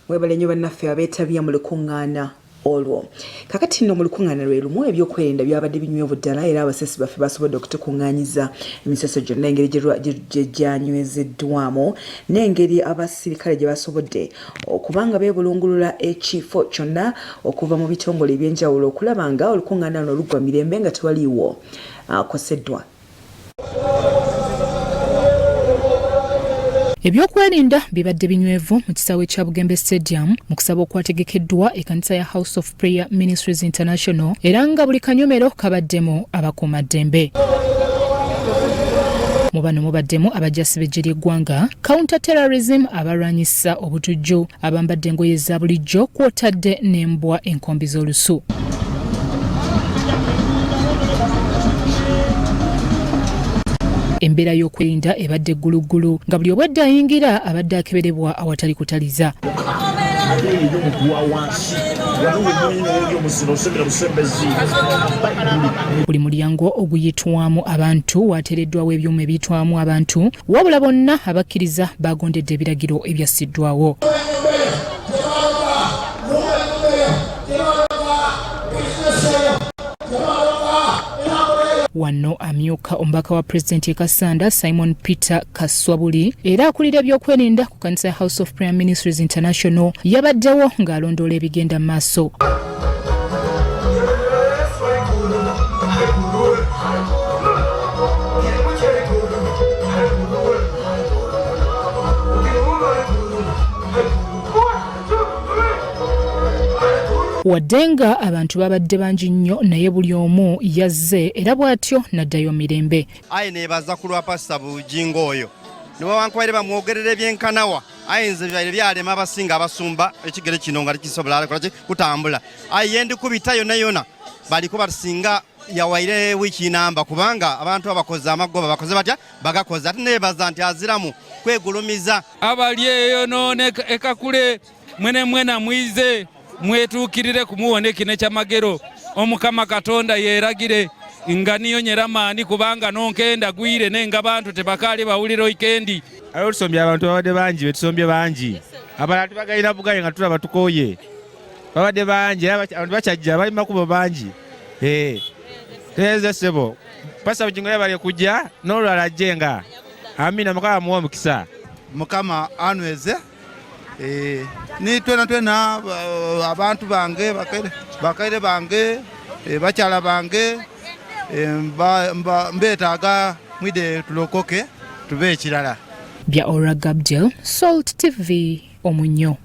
Mwebale nnyo bannaffe abeetabye mu lukuŋŋaana olwo. Kakati nno mu lukuŋŋaana lwe lumu ebyokwerinda byabadde binywevu ddala era abasasi baffe basobodde okutukuŋŋaanyiza emisoso gyonna engeri gye gyanywezeddwamu n'engeri abasirikale gye basobodde okuba nga beebulungulula ekifo kyonna okuva mu bitongole eby'enjawulo okulaba nga olukuŋŋaana luno luggwa mirembe nga tewaliiwo akoseddwa. Ebyokwerinda bibadde binywevu mu kisaawe kya Bugembe Stadium mu kusaba okwategekeddwa ekanisa ya House of Prayer Ministries International era nga buli kanyomero kabaddemu abakuumaddembe. Mu bano mubaddemu abajasi b'eggye ly'eggwanga, counter terrorism, abalwanyisa obutujju, abambadde engoye eza bulijjo kw'otadde n'embwa enkombi z'olusu. Embeera y'okwerinda ebadde gguluggulu nga buli obwedda ayingira abadde akeberebwa awatali kutaliza. Buli mulyango oguyitwamu abantu wateereddwawo ebyuma ebiyitwamu abantu wabula bonna abakkiriza baagondedde ebiragiro ebyassiddwawo. Wano amyuka omubaka wa pulezidenti e Kassanda Simon Peter Kaswabuli era akulira ebyokwerinda ku kanisa ya House of Prayer Ministries International yabaddewo ng'alondoola ebigenda mu maaso. Wadde nga abantu babadde bangi nnyo naye buli omu yazze era bw'atyo n'addayo mirembe. Aye nebaza ku lwa Pasita Bugingo oyo newawankubaire bamwogerera ebyenkanawa aye nze byaire byalema abasinga abasumba ekigere kino nga tekisobola kolaki kutambula aye yendikubita yona yona baliko batusinga yawaire wiiki namba kubanga abantu abakoze amagoba bakoze batya bagakoze ate nebaza nti aziramu kwegulumiza. Abali eyo none ekakule mwene mwena mwize mwetuukirire kumuwone kino ekyamagero omukama Katonda yeeragire nga niyo nyeramaani kubanga nonkenda gwire nenga bantu tebakaali bawulira oikendi. Ayo tusombye abantu babadde bangi betusombye bangi abalala tubagayira bugaye nga tulaba tukooye babadde bangi era abantu bakyajja bali makubo bangi eh, teeze ssebo Pastor Bugingo yabale kujja n'olulala ajje nga amina mukama amuwe omukisa. Mukama anweze eh, ni twena twena abantu bange bakaire bange eh, bakyala bange eh, mbetaaga mwide tulokoke tube ekirala. Bya Ora Gabdiel, Salt TV, Omunyo.